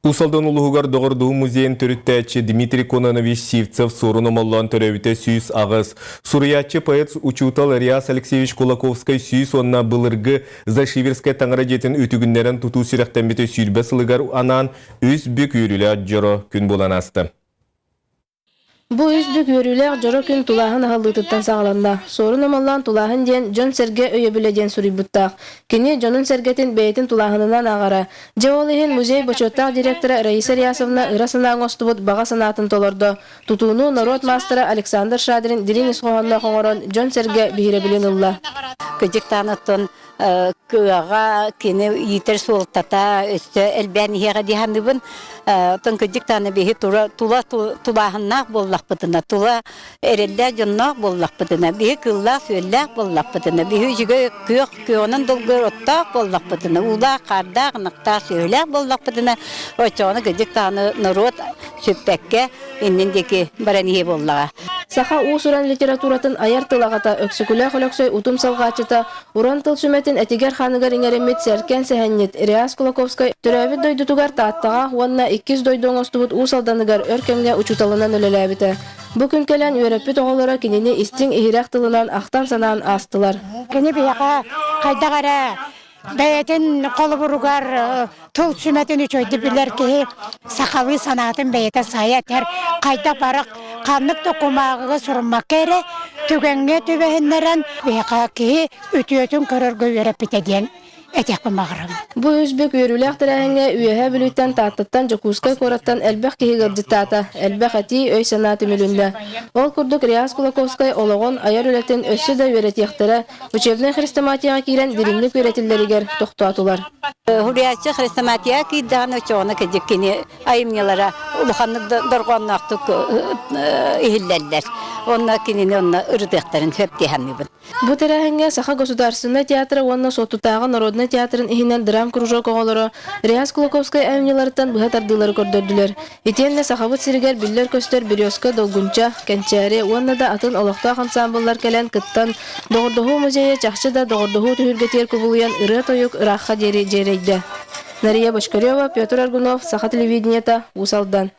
Уус Алдан улууһугар Доҕордоһуу музейын төрүттээччи Дмитрий Кононович Сивцев Суорун Омоллоон төрөөбүтэ 108, суруйааччы, поэт, учуутал Реас Алексеевич Кулаковскай 100 уонна былыргы Зашиверскай таҥара дьиэтин үтүгүннэрэн тутуу сүрэхтэммитэ 20 сылыгар анаан үс бүк үөрүүлээх дьоро күн буолан ааста. Бу үс бүк үөрүүлээх дьоро күн тулааһын аһыллыытыттан саҕаланна. Суорун Омоллоон тулааһын диэн дьон-сэргэ өйөбүлэ диэн суруйбуттаах. Кини дьонун-сэргэтин бэйэтин тулааһынынан ааҕара. Дьэ ол иһин музей бочуоттаах директора Раиса Реасовна ыра санаа оҥостубут баҕа санаатын толордо. Тутууну норуот маастара Александр Шадрин дириҥ ис хоһоонноох оҥорон дьон-сэргэ биһирэбилин ылла. Кыдьыктаан оттон кыаҕа кини иитэр суолтата өссө элбээн иһиэҕэ дии саныыбын. Оттон кырдьык даҕаны биһи тула тулааһыннаах буоллахпытына, тула эрэллээх дьонноох буоллахпытына, биһи кыыллаах-сүөллээх буоллахпытына, биһи үчүгэй күөх күөҕүнэн долгуйар оттоох буоллахпытына, уулаах, хаардаах, ынахтаах, сүөһүлээх буоллахпытына, оччоҕуна кырдьык даҕаны норуот сүппэккэ иннин диэки баран иһиэ буоллаҕа. Саха уус-уран литературатын айар тыл аҕата Өксөкүлээх Өлөксөй утум салҕааччыта, уран тыл сүмэтин этигэр-хааныгар иҥэриммит сэркэн сэһэнньит Реас Кулаковскай төрөөбүт дойдутугар Тааттаҕа уонна иккис дойду оҥостубут Уус Алданыгар өр кэмҥэ учууталынан үлэлээбитэ. Бу күн кэлэн үөрэппит оҕолоро кинини истиҥ-иһирэх тылынан ахтан-санаан аастылар. Кини биһиэхэ хайдах эрэ бэйэтин холобуругар тыл сүмэтин үчүгэйдик билэр киһи сахалыы санаатын бэйэтэ сайа этэр, хайдах барах ханнык да кумааҕыга суруммакка эрэ түгэҥҥэ түбэһиннэрэн биһиэхэ киһи үтүөтүн көрөргө үөрэппитэ диэн этиэхпин баҕарабын. Бу үс бүк үөрүүлээх тэрээһиҥҥэ Үөһээ Бүлүүттэн, Тааттаттан, Дьокуускай куораттан элбэх киһи ыалдьыттаата, элбэх этии, өй-санаа түмүлүннэ. Ол курдук Реас Кулаковскай олоҕун, айар үлэтин өссө да үөрэтиэхтэрэ, Учебнай хрестоматияҕа киирэн дириҥник үөрэтиллэригэр тохтоотулар. Суруйааччы хрестоматияҕа киирдэҕинэ оччоҕуна кырдьык кини айымньылара улаханнык дорҕоонноохтук иһиллэллэр. Онно кинини онно ырытыахтарын сөп дии саныыбын. Бу тэрээһиҥҥэ Саха государственнай театра уонна Суоттутааҕы народнай театрын иһинэн драм-кружок оҕолоро Реас Кулаковскай айымньыларыттан быһа тардыылары көрдөрдүлэр. Итиэннэ Сахабыт сиригэр биллэр-көстөр Березка, Долгунча, Кэнчээри уонна да атын олохтоох ансаамбыллар кэлэн кыттан, Доҕордоһуу музейа чахчы да доҕордоһуу түһүлгэтигэр кубулуйан ырыа-тойук ыраахха диэри дьиэрэйдэ. Нария Бочкарева, Петр Аргунов, Саха телевидениета, Уус Алдан.